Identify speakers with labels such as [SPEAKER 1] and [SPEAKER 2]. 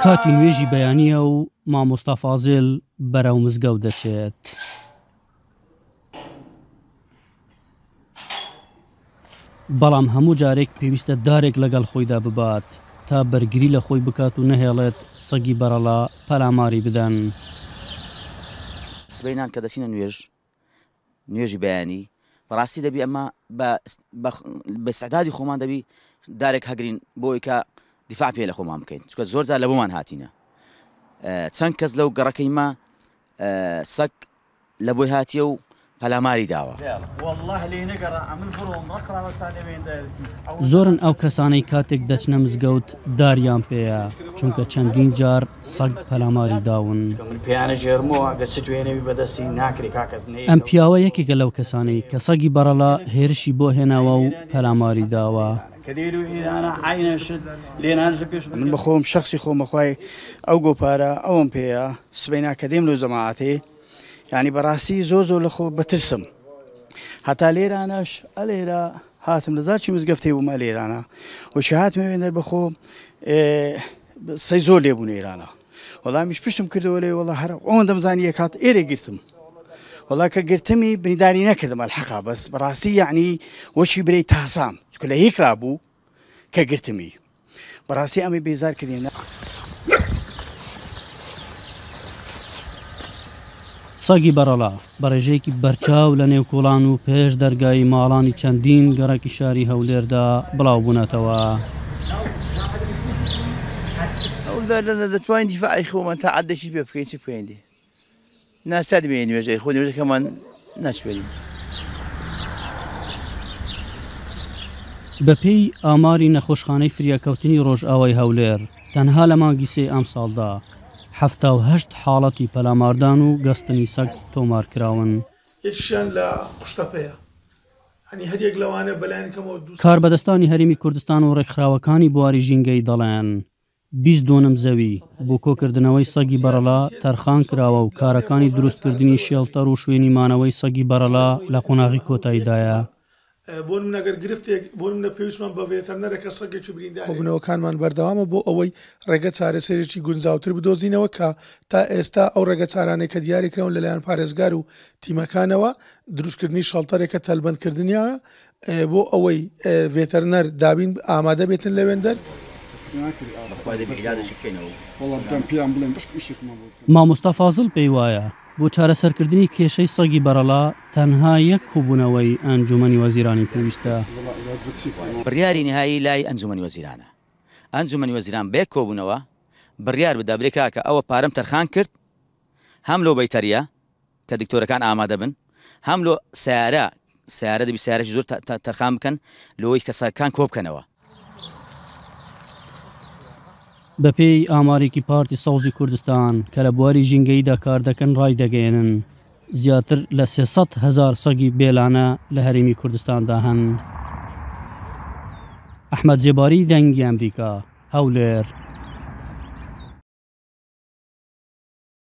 [SPEAKER 1] کاتی نوێژی بەیانییە و مامۆستا فازیل بەرەو مزگەوت دەچێت. بەڵام هەموو جارێک پێویستە دارێک لەگەڵ خۆیدا ببات تا بەرگری لە خۆی بکات و نەهێڵێت سەگی بەرەڵا پەلاماری بدەن.
[SPEAKER 2] سبەینان کە دەچینە نوێژ، نوێژی بەیانی، بەڕاستی دەبی ئەمە بە بە ئیستعدادی خۆمان دەبی دارێک هەگرین بۆ ئەوی کە دیفاع پێ لە خۆمان بکەین چونکە زۆر جار لە بۆمان هاتینە چەند کەس لەو گەڕەکەی مە سەگ لە بۆی هاتیە و پەلاماری داوە.
[SPEAKER 1] زۆرن ئەو کەسانەی کاتێک دەچنە مزگەوت داریان پێیە، چونکە چەندین جار سەگ پەلاماری داون. ئەم پیاوە یەکێکە لەو کەسانەی کە سەگی بەڕەڵا هێرشی بۆ هێناوە و پەلاماری داوە.
[SPEAKER 3] من بەخۆم شەخسی خۆم بەخوای ئەو گۆپارە ئەوەم پێیە سبەینا کە دێم لەو جەماعەتێ یانی بەڕاستی زۆر زۆر لە خۆ بەترسم هەتا لێرانەش ئەلێرە هاتم لە زارچی مزگەفتێ بووم ئەلێرانە وەکی هاتمە وێنەر بەخۆ سەی زۆر لێ بوون ئێرانە وەڵامیش پشتم کردەوە لێ وەڵا هەر ئەوەندەم زانی یەکات ئێرێ گرتم وەڵا کە گرتمی برینداری نەکردم ئەلحەقا بەس بەڕاستی یعنی وەکی برێی تاسام چونکە لە هیکرا بوو کە گرتمی بەڕاستی ئەمەی بێزار کردین.
[SPEAKER 1] سەگی بەڕەڵا بە ڕێژەیەکی بەرچاو لە نێو کۆڵان و پێش دەرگای ماڵانی چەندین گەڕەکی شاری هەولێردا بڵاوبوونەتەوە.
[SPEAKER 4] دەتوانین دیفاعی خۆمان تا عەدێکی پێ بکەین چ بکەین دی ناچار بین نوێژەی خۆ نوێژەکەمان ناشوێنین.
[SPEAKER 1] بەپێی ئاماری نەخۆشخانەی فریاکەوتنی ڕۆژئاوای هەولێر، تەنها لە مانگی سێی ئەمساڵدا 78 حاڵەتی پەلاماردان و گەستنی سەگ تۆمارکراون.
[SPEAKER 5] یەکیشیان لە قوشتەپەیە. یانی هەریەک لەوانە بەلایەنی کەمەوە دوو.
[SPEAKER 1] کاربەدەستانی هەرێمی کوردستان و ڕێکخراوەکانی بواری ژینگەیی دەڵێن، 20 دۆنم زەوی بۆ کۆکردنەوەی سەگی بەڕەڵا تەرخان کراوە و کارەکانی دروستکردنی شێڵتەر و شوێنی مانەوەی سەگی بەڕەڵا لە قۆناغی کۆتاییدایە.
[SPEAKER 5] بۆ نمونە گەر گرفتێک بۆ نمونە پێویستمان بە ڤێتەرنەرە کە سەگێکی بریندار کۆبوونەوەکانمان بەردەوامە بۆ ئەوەی ڕێگە چارەسەرێکی گونجاوتر بدۆزینەوە کە تا ئێستا ئەو ڕێگە چارانەی کە دیاری کراون لەلایەن پارێزگار و تیمەکانەوە دروستکردنی شەڵتەرێکە تەلبەندکردنیانە بۆ ئەوەی ڤێتەرنەر دابین ئامادە بێتن لەوێندەر.
[SPEAKER 1] مامۆستا فازڵ پێی وایە بۆ چارەسەرکردنی کێشەی سەگی بەڕەڵا تەنها یەک کۆبوونەوەی ئەنجومەنی وەزیرانی پێویستە.
[SPEAKER 2] بڕیاری نیهایی لای ئەنجومەنی وەزیرانە. ئەنجومەنی وەزیران بە یەک کۆبوونەوە بڕیار بدا برێ کاکە ئەوە پارەم تەرخان کرد هەم لۆ بەیتەریە کە دکتۆرەکان ئامادە بن هەم لۆ سەیارە سەیارە دەبی سەیارەکی زۆر تەرخان بکەن لۆی کە سەگەکان کۆ بکەنەوە.
[SPEAKER 1] بەپێی ئامارێکی پارتی سەوزی کوردستان کە لە بواری ژینگەییدا کاردەکەن ڕایدەگەیەنن، زیاتر لە 300 هەزار سەگی بێلانە لە هەرێمی کوردستاندا هەن. ئەحمەد زێباری، دەنگی ئەمریکا، هەولێر.